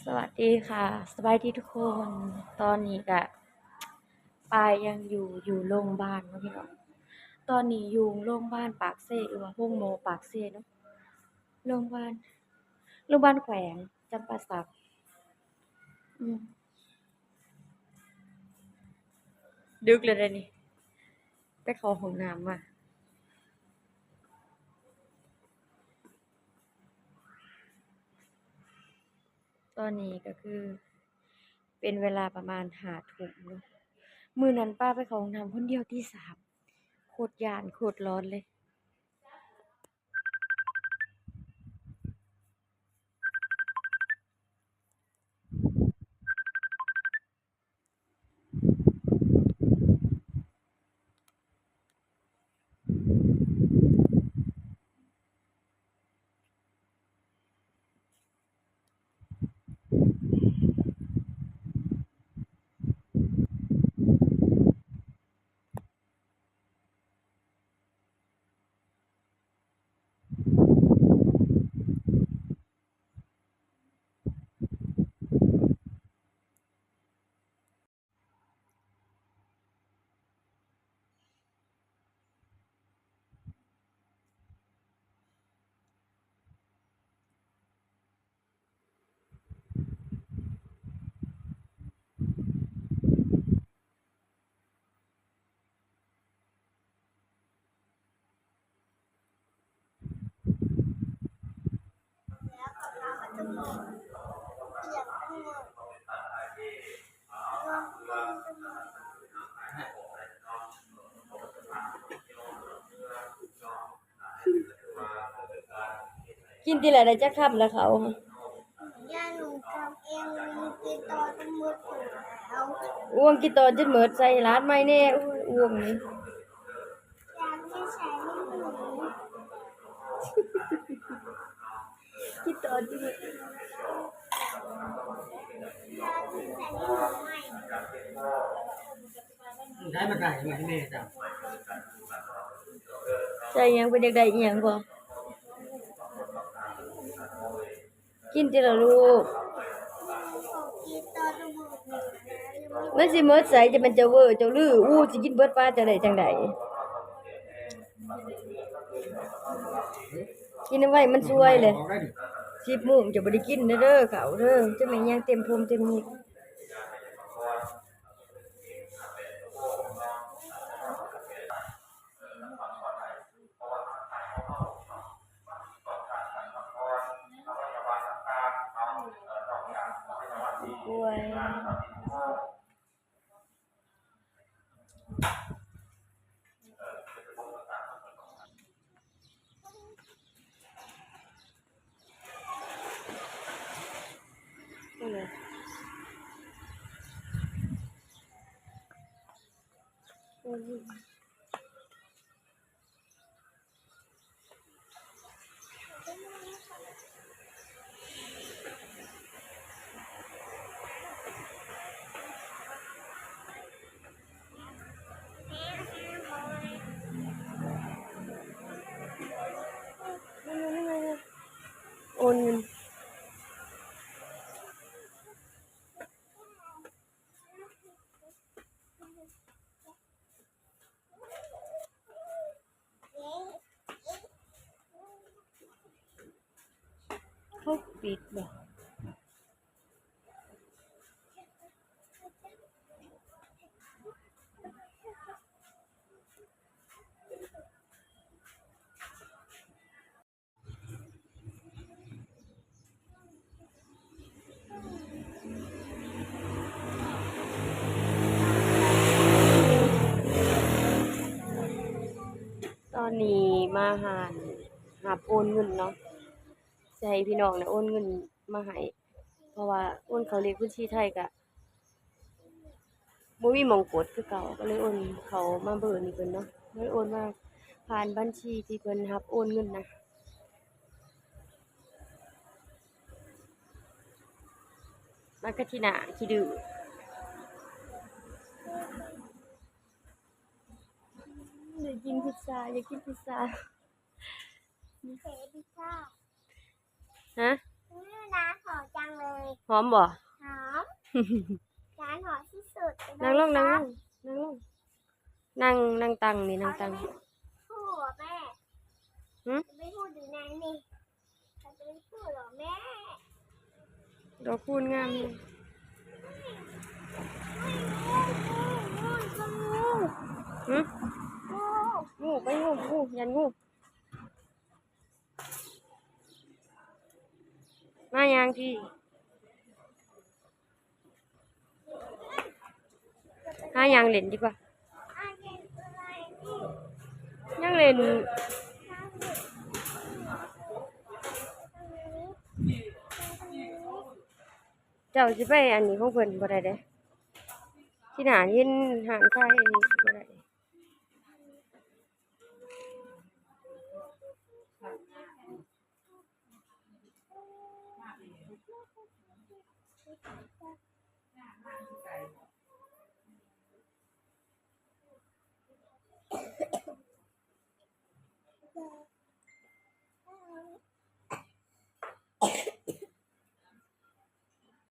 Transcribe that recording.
ສະຫວັດດີຄ່ະ ສະບາຍດີທຸກຄົນ. ຕອນນີ້ກະ ປາຍຍັງຢູ່ ຢູ່ໂຮງບານເນາະພີ່ນ້ອງ. ຕອນນີ້ຢູ່ໂຮງບານປາກເຊ ຫຼືວ່າໂຮງໝໍປາກເຊເນາະ. ໂຮງບານ ໂຮງບານແຂວງຈຳປາສັກ. ອືມ ດຶກແລ້ວເດ້ນີ້ ໄປເຂົ້າຫ້ອງນ້ຳມາ. ຕອນນີ້ກະຄືເປັນເວລາປະມານຫ້າທຸ່ມເນາະ. ມື້ນັ້ນປາໄປເຂົ້າຫ້ອງນ້ຳຄົນດຽວຕີສາມ ໂຄດຢ້ານ ໂຄດຫຼອນເລີຍ. ກິນທີລະໄດ້ຈັກຄຳລະເຂົ້າ? ອ້ວງກິນຕໍ່ຈົນໝົດ ໃສ່ລາດໃໝ່ແດ່. ໂອ້ຍ ອ້ວງນີ້ ກິນຕໍ່ຈິ ໃສ່ຫຍັງ ເພິ່ນຢາກໄດ້ອີ່ຫຍັງບໍ່? ກິນຕິລະລູກ ມັນຊິໝົດໃສ? ຈະແມ່ນເຈົ້າເວີ້ເຈົ້າລື ອູ້ ຊິກິນເບິດປາຈະໄດ້ຈັ່ງໃດ? ກິນໄວ້ມັນສວຍເລີຍ ສິບໂມງຈະບໍ່ໄດ້ກິນເດີ ເຂົ້າເດີ ຈະແມ່ນຫຍັງເຕັມພົມເຕັມມິດ. ໂອນເງິນ. ເຂົາປິດບໍ່? ຕອນນີ້ມາຮ້ານຮັບໂອນເງິນເນາະ ຊິໃຫ້ພີ່ນ້ອງນະໂອນເງິນມາໃຫ້ ເພາະວ່າໂອນເຂົ້າເລກບັນຊີໄທກະ ບໍ່ມີໝ່ອງກົດຄືເກົ່າ ກໍເລີຍໂອນເຂົ້າມາເບີນີ້ເພິ່ນເນາະ ເລີຍໂອນມາຜ່ານບັນຊີທີ່ເພິ່ນຮັບໂອນເງິນນະ. ມາກະທິນາຂີ້ດື້ ຢາກກິນພິຊຊາ ຢາກກິນພິຊຊາ เผ็ดพิซซ่า ຮະ? อืม ร้านหอมจังเลย ຫອມບໍ່? ຫອມ ຈານຫອມທີ່ສຸດ. ນັ່ງລົງ ນັ່ງລົງ ນັ່ງລົງ ນັ່ງ ນັ່ງຕັ່ງນີ້ ນັ່ງຕັ່ງ. ຮູ້ບໍ່ແມ່? ຫຶ? ເປັນຜູ້ດີນາງນີ້ ເປັນຜູ້ຫຼໍ່ແມ່. ດອກຄູນງາມ. ຫຶ? ງູ ໄປງູ ງູ ຢ້ານງູ. ມາຍ່າງພີ້ ຫາຍ່າງຫຼິ້ນດີກວ່າ ຍ່າງຫຼິ້ນ. ເຈົ້າຊິໄປອັນນີ້ຂອງເພິ່ນບໍ່ໄດ້ເດ້ ທີ່ໜ້າເຫັນຮ້ານຂາຍອັນນີ້ບໍ່ໄດ້.